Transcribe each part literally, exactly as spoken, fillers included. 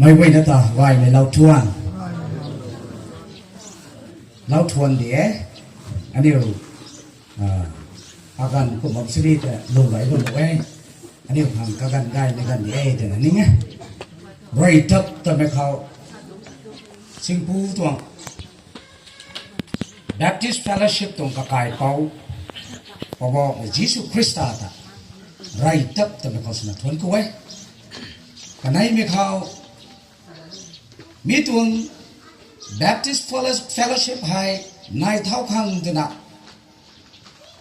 Meic guayna ta gaymei lau thuan. Lau thuan di e. Aniu, ah, aganv kumh bam sini ta lung gay bam e. Aniu khang kaganv gaymei ganv di e twna ning e. Rui tap tamei khou singpu tuang Baptist Fellowship tuang kakaipouc, Poubauhmei Jisu Khrista ta rui tap tamei khou swna thuan ku e. Kaneimei khou mi tuang Baptist Fellow-, Fellowship hei nai thau khang twna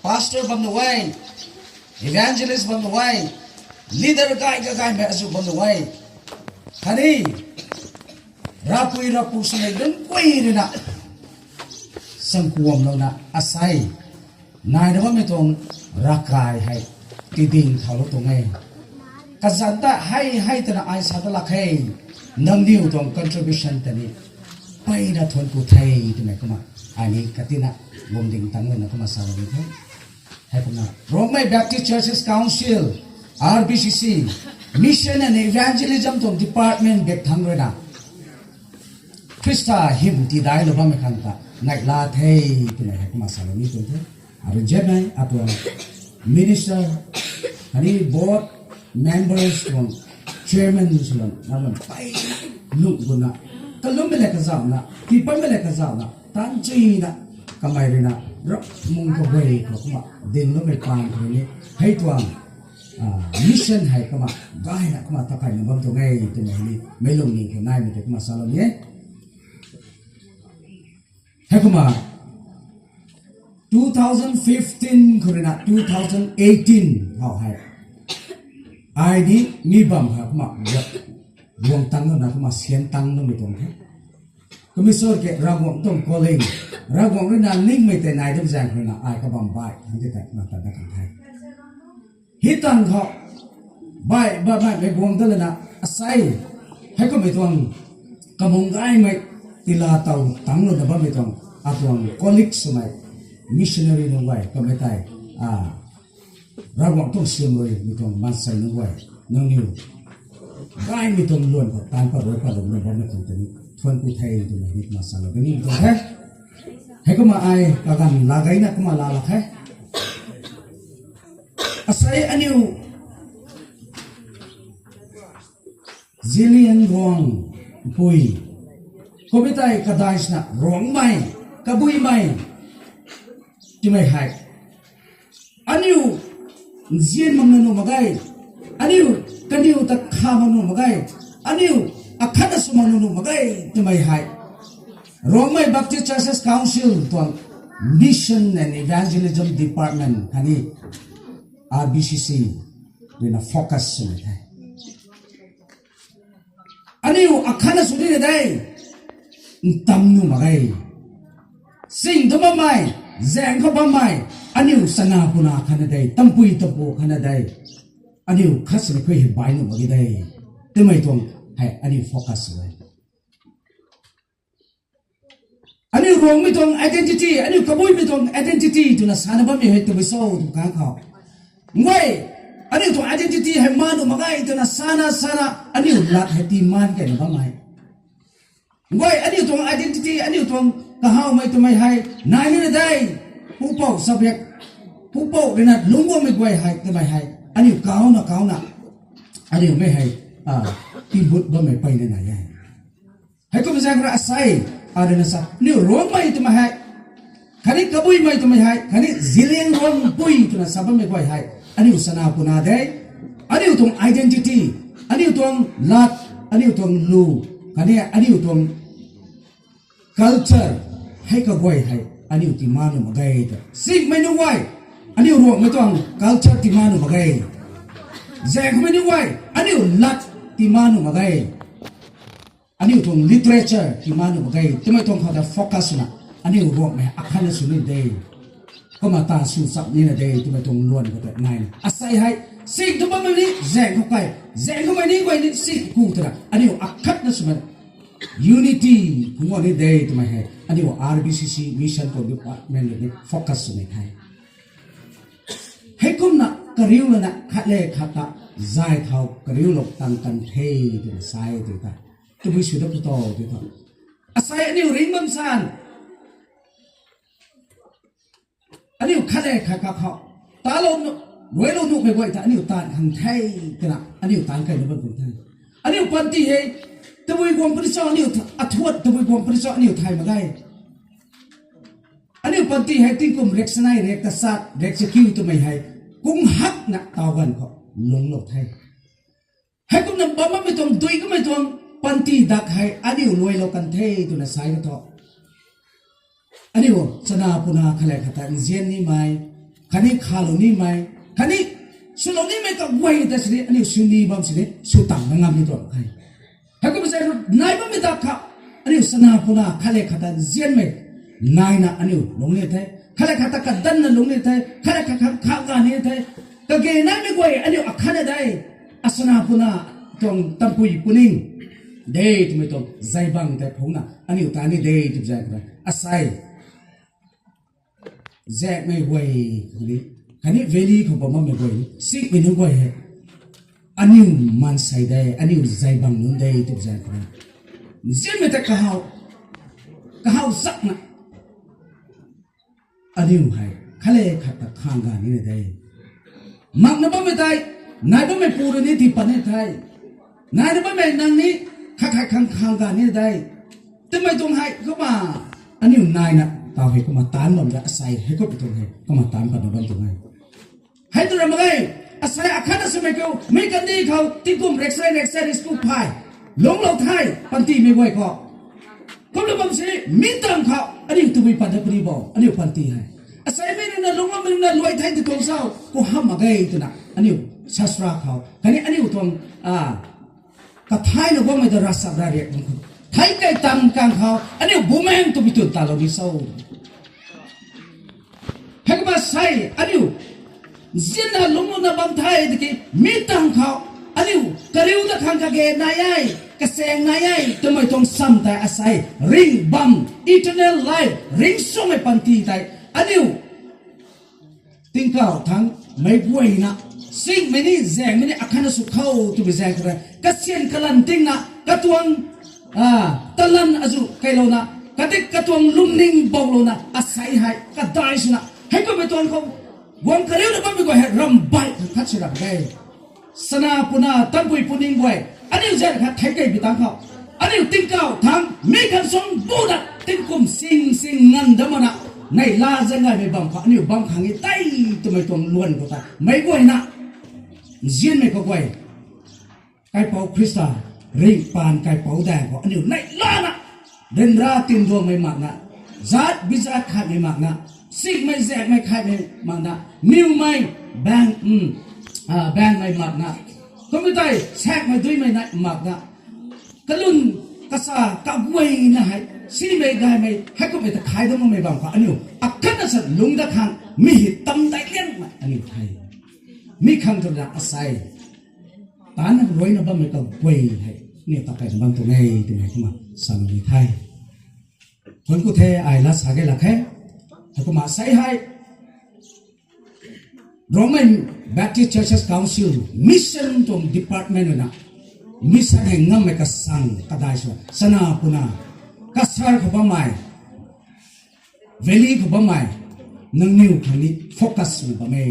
pastor bam nu e, evangelist bam nu e, leader gay kagaymei azuh bam nu e. Khatni ravpui ravpu swmei lungc guay ruina sangkuamlouna asei nai na bammei tuang ravkai hei tiding thaulou tuang e. Kazanc ta hei hei twna ai sa ta lak khe, nangniw tuang contribution ta ni mpeyna thuan ku the twmei kumna ai ni katina guang ding tanglouna kumna salou ni the. Heikumna Rongmei Baptist Churches Council, R B C C, Mission and Evangelism tuang department bek thangc ruina Khrista hym tidailou bammei khang ta neihla the twmei hei kumna salou ni tuang the. Arui nzianmei atuang minister, khatni board members tuang chairman swlou na bam mpeyna lungh guna, kalummei le kazauhna, tiipammei le kazauhna, taanchuina kamei ruina ravmung kaguay khou kumna dingloumei paan khou ni hei tuang mission hei kumna gayna kumna takaina bam tuang e twmei ni meic lungning khou naimei tei kumna salou ni e. Heikumna two thousand fifteen khou ruina two thousand eighteen khou hei ai ni mi bam hei kumna guang tanglouna kumna sian tangloumei tuang the. Kumei sor ke Ravguangc tuang calling, Ravguangc ruina ningmei tei nai dam zaeng khou ruina ai kabam bai hang ti ta kumna tat dat kan the. Hei tangv khou bai bammei guang dat lana asei heikummei tuang kamung gaymei tila taw tanglouna bammei tuang atuang colleague swmei missionary nunc guay kamei tei Ravguangc tuang siamruimei tuang maansei nunc guay nangniw gaymei tuang luan khou taanc pat rui pat lana bammei tuang tei ni thuan ku the twmei ni kumna salou kani tuang the. Heikumna ai kaganv laa gayna kumna laa lak khe. Asei aniu Zeliangrong pui, kumei tei kadai swna Ruangmei, Kabuimei twmei hei aniu nzian mak na nuh mak ge, aniu kaniw ta kha mak nuh mak ge, aniu akhatna sw mak nuh nuh mak ge twmei hei Ruangmei Baptist Churches Council tuang Mission and Evangelism Department khatni R B C C ruina focus swmei the. Aniu akhatna sw nina de, ntam nuh mak ge. Sing tu bammei, zaeng khou bammei, aniu chana puna khatna de, tampui tampu khatna de, aniu khat sini khui hei bai nuh mak ge de twmei tuang hei aniu focus sw e. Aniu Ruangmei tuang identity, aniu Kabuimei tuang identity twna sana bammei hei twmei cho tw kang khou, nguay, aniu tuang identity hei maan nuh mak ge twna sana sana aniu lat hei tii maan keyna bammei, nguay, aniu tuang identity, aniu tuang kahawmei twmei hei nai nina de, pupouc subject, pupouc ruina lungc guangmei guay hei twmei hei aniu kauna kauna aniu mei hei tiibut bammei peyna nai e. Heikum zaeng rui asei, aruina sa, aniu Ruangmei twmei hei, khatni Kabuimei twmei hei, khatni Zeliangrong pui twna sa bammei guay hei aniu chana puna de. Aniu tuang identity, aniu tuang lat, aniu tuang lu, khatni aniu tuang culture hei kaguay hei aniu tii maan nuh mak ge ta. Singhmei nunc guay, aniu Ruangmei tuang culture tii maan nuh mak ge. Zaengmei nunc guay, aniu lat tii maan nuh mak ge. Aniu tuang literature tii maan nuh mak ge twmei tuang khou ta focus swna aniu Ruangmei akhatna sw nina de, kumna ta sw chap nina de twmei tuang luan khou ta naina asei hei, sing tu bammei ni zaeng khou kai, zaeng khoumei ni guay ni sing ku twna aniu akhatna swmei unity phungc guang ni de twmei hei aniu R B C C mission tuang department ni focus swmei the. Heikumna kariu lana khat le khat ta zay thau kariulou tang kan the twna sa e tw ta. Tabui sw dat pw ta di tho. Asei aniu ringc bam san, aniu khat le khat kakhou talou, ruailou nuhmei guay ta aniu taanv khang the twna aniu taanv keyna bam tuang the. Aniu panty hei tabui guang puni cho aniu, athuat tabui guang puni cho aniu thay mak ge. Aniu panty hei tingkum riak sanei, riak tachat, riak chakiu twmei hei kung hakna taw ganv khou lungclou the. Heikumna bam bammei tuang dui kamei tuang panty dak hei aniu luailou kan the twna sa ka tho. Aniu chana puna khat le khat ta nzian nimei, khatni khalou nimei, khatni swlou nimei kaguay ta sini aniu sw ni bam sini sw tang na ngam ni tuang the. Heikumna sa nai bammei dak kha aniu chana puna khat le khat ta nzianmei naina aniu lungc ni the, khat le khat ta kadanna lungc ni the, khat le khat kha kha ga ni the. Kage naimei guay aniu akhatna de, achana puna tuang tampui puning de twmei tuang zeibang tei phungna aniu ta ni de tw zaeng khou asei zaekmei guay, khatni valley khou bam bammei guay, sikmei nunc guay hei aniu maansei de, aniu zeibang nunc de tw zaeng khou nzianmei ta kahaw, kahaw chakna aniu hei khat le khat ta khang ga ni de. Makna bammei tei, nai bammei pu rui ni tii pat ni the. Naina bammei nang ni khat khat khang khang ga ni de twmei tuang hei kumna aniu naina taw hei kumna taanc bam da asei hei kummei tuang hei kumna taanc patna bam tuang e. Hei tu ra mak ge, asei akhatna swmei khou mi kandih khou tingkum riak sanei, riak sanei, riak chakiu phay lungclou the panty mei guay khou. Kumna bam sini mi tang khou aniu tabui pat dat puni bo aniu panty hei. Asei mi nunc na lungc bammei nunc na luai the ti tuang cho, ku hamh mak ge twna aniu sasra khou khatni aniu tuang kathayna guangmei ta ravchap ravriak nunc khou thei kei tang kang khou aniu bumaengc tabui twn talou ni cho. Heikumna sei aniu nzianna lungclouna bam the tiki mi tang khou aniu kariu dat khang kage nai e, kachaeng nai e twmei tuang cham tei asei ringh bam, eternal life, ringh swmei panty tei aniu tingkauh thangc meic guayna, sikmei ni zaengmei ni akhatna sw khou twmei zaeng khou rui kasian kalan tingna katuang talan azuh keylouna, kadik katuang lungning boulouna asei hei kadai swna heikummei tuang khou guang kariuna bammei guay hei ramh baih khang khat si rap e. Chana puna tanpui puning guay, aniu zaeng khat thei kei bi tang khou aniu tingkauh thangc mi khat sung buna tingkum sing sing nganv dat makna neihla zaeng gaymei bam khou aniu bam khang e tei twmei tuang luan khou tei meic guayna nzianmei kaguay kaipouc Khrista ringhpaan kaipouc daeng khou aniu neihlana ryanra tinduangmei makna, zaat bizat khaimei makna, sikmei zaekmei khaimei makna, niwmei baeng, baengmei makna, kummei tei saekmei duimei nai makna, kalun kasa kaguayna hei simei gaymei heikummei ta khai dat makmei bam khou aniu akhatna sa lungc dat khang mi hei tam dai liangmei aniu the. Mi khang twna asei taanna ruaina bammei kaguay hei aniu ta kaina bam tuang e twmei kumna salou ni the. Thuanc ku the, ai lat sa ge lak khe. Heikumna sei hei Rongmei Baptist Churches Council mission tuang department ruina mission hei ngammei kasang kadai sw chana puna kasar khou bammei, valley khou bammei nangniw khang ni focus sw bam e.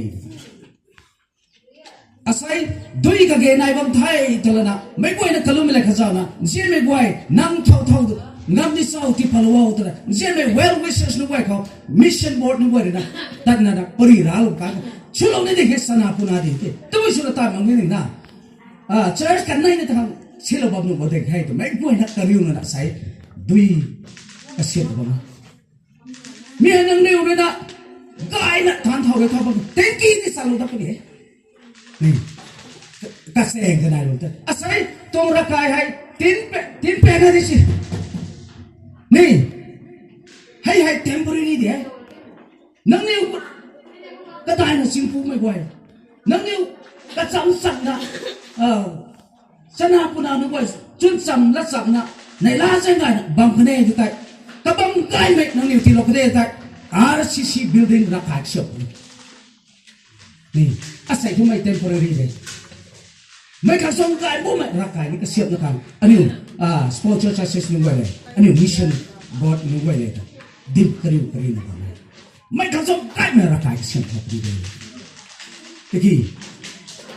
Asei dui kage nai bam the twlana meic guayna kalummei le khazauna nzianmei guay nang thau thau ngam di chau ti palou o twna nzianmei well wishers nunc guay khou mission board nunc guay ruina tatna na pari ralou kan swlou ni di khe chana puna di the tabui swna tan mang ni na church kanei na ta silou bam nuh bo de khe twmei guayna kariuna na sei dui kasiat bam mi hei nangniw ruina gayna taanc thau rui thau bam tanki ni salou dat puni e. Kasaeng kanei lung te asei tuang ravkai hei tinpakna di si ni hei hei temporary di e. Nangniw kadaina singpumei guay, nangniw kacham chakna chana puna nunc guay chwn cham lat chamna neihla zaeng gayna bam kane di tei kabam gaymei nangniw tiilou kade tei R C C building na kai siap ni asei thumei temporary de. Mei khang suang gay bammei ravkai ni kasiamhna khang aniu sponsor churches nunc guay le, aniu mission board nunc guay le ta, dim kariu kariuna bam e. Mei khang suang gaymei ravkai kasiamh khou puni de. Tiki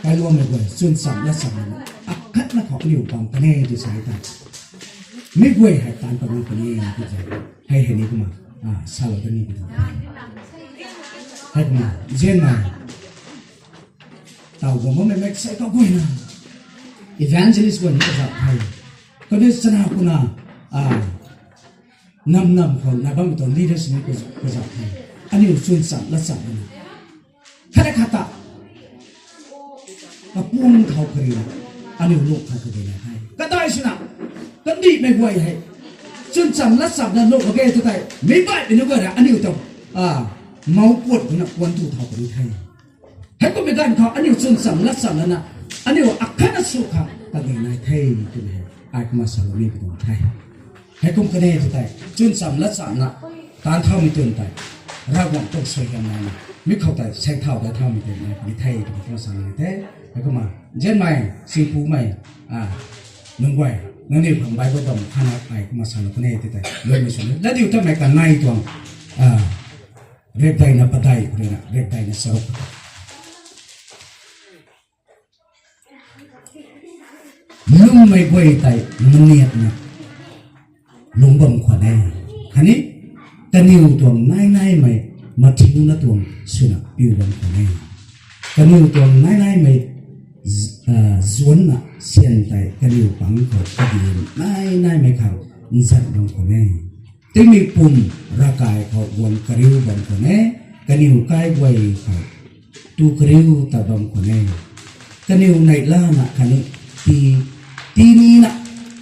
kailuangmei guay chwn cham lat cham na akhatna khou aniu bam kan e tw sa tei, mi guay hei taanc pat ngam puni e tw sa. Hei hei ni kumna salou da ni tw, hei kumna nzianmei taw guang bammei mei sei khou guayna evangelist guay ni kazauh the. Kaniw chana kuna nam nam khou nai bammei tuang leaders ni kazauh the. Aniu chwn cham lat cham na khat khat ta kapuang thau kariuna aniu luk khat kagena the. Kadai swna kandihmei guay hei chwn cham lat chamna luk kage tu tei meic baihmei nunc guay ra aniu ta mouc puat kuna kuan tu thau kari the. Heikummei ganv khou aniu chwn cham lat cham lana aniu akhatna sw khang kage nai the twmei hei ai kumna saloumei katuang the. Heikum kan e tu tei chwn cham lat chamna taanc thaumei twn tei Ravguangc tuang suaihiam naina mi khou tei saeng thau dai thaumei twn nai puni the twmei kumna salou ni the. Heikumna nzianmei singpumei nunc guay, nangniw khang Bible bam khana ai kumna salou kan e tu tei luaimei sw ni ladiu tamei kanei tuang riakdeina padeih khou ruina riakdeina charuk lwmmei guay tei maniatna lung bam khwan e. Khatni kaniw tuang nai naimei mathiuna tuang swna piu bam khwan e. Kaniw tuang nai naimei zuanna syan tei kaniw pang khou kadi nai naimei khang nzat bam khwan e. Tingmik pum ravkai khou guang kariu bam khwan e. Kaniw kai guay khou tu kariu ta bam khwan e. Kaniw neihlana khatni ti, tinina,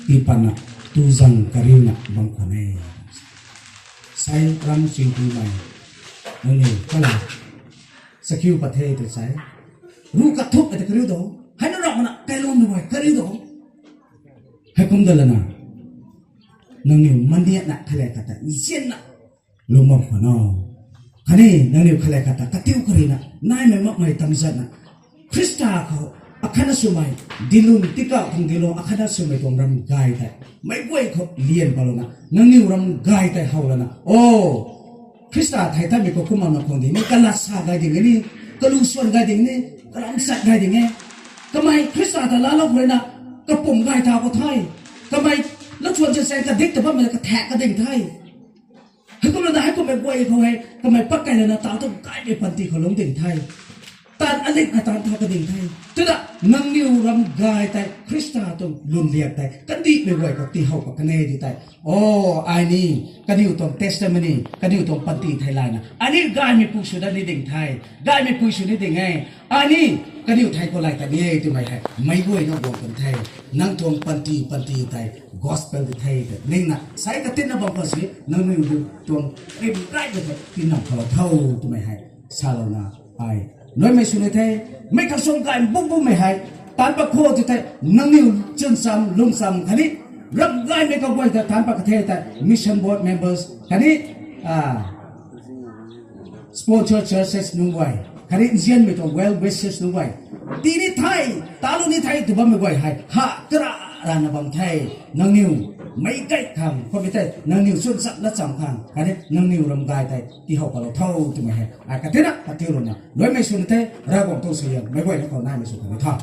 tipatna, tu zang kariuna bam khwan e. Sai ram chingtumei nangniw kala chakiu pat the tw sa e. Ruc kathuk ta kariu do. Hei na ramna kailuangmei guay kariu do. Heikum da lana nangniw maniatna khalei khat ta nzianna lung bam khwan o. Khatni nangniw khalei khat ta katiu karina naimei makmei tamzatna Khrista khou akhatna swmei dilung, tikau khang dilung akhatna swmei tuang ram gay tei meic guay khou lian palouna nangniw ram gay tei how lana o Khrista thei tatmei khou kumna khang ding ni, kalat sa gay ding ni, kalu swan gay ding ni, karamchat gay ding e. Kamei Khrista ta laalou khou ruina kapumc gay ta khou the. Kamei lachwan chansei kadik ta bammei kathak kading the. Heikumna na heikummei guay khou hei kamei pat kei lana taanv tu gaymei panty khou lungc ding the. Taanv alikna taanv tha kading the. Twna nangniw ram gay tei Khrista tuang lwnliak tei kandihmei guay khou tiihow pat kan e di tei, o, ai ni kaniw tuang testimony, kaniw tuang panty theilayna ai ni gaymeipu sw dat ni ding the. Gaymeipu sw ni ding e. Ai ni kaniw thei khou lay ta ni e twmei hei meic guayna guang kan the. Nang tuang panty, panty tei gospel di the ta ningna sai katinna bam khou si nangniw tuang rim gaymei ta tinam khalou tho twmei hei salouna ai luaimei sw ni the. Mei khang suang gay bum bummei hei taanc pat khou ti the. Nangniw chwn cham lung cham khatni ram gaymei kaguay ta taanc pat ka the tei mission board members khatni sponsor churches nunc guay khatni nzianmei tuang well wishers nunc guay, tii ni the, talu ni the tw bammei guay hei ha kara rana bam the. Nangniw meic gay khang khoumei tei nangniw chwn cham lat cham khang khatni nangniw ram gay tei tiihow palou tho twmei hei ai katinna katiu lana luaimei sw ni the. Ravguangc tuang suaihiam meic guayna khou naimei sw khang ni tha.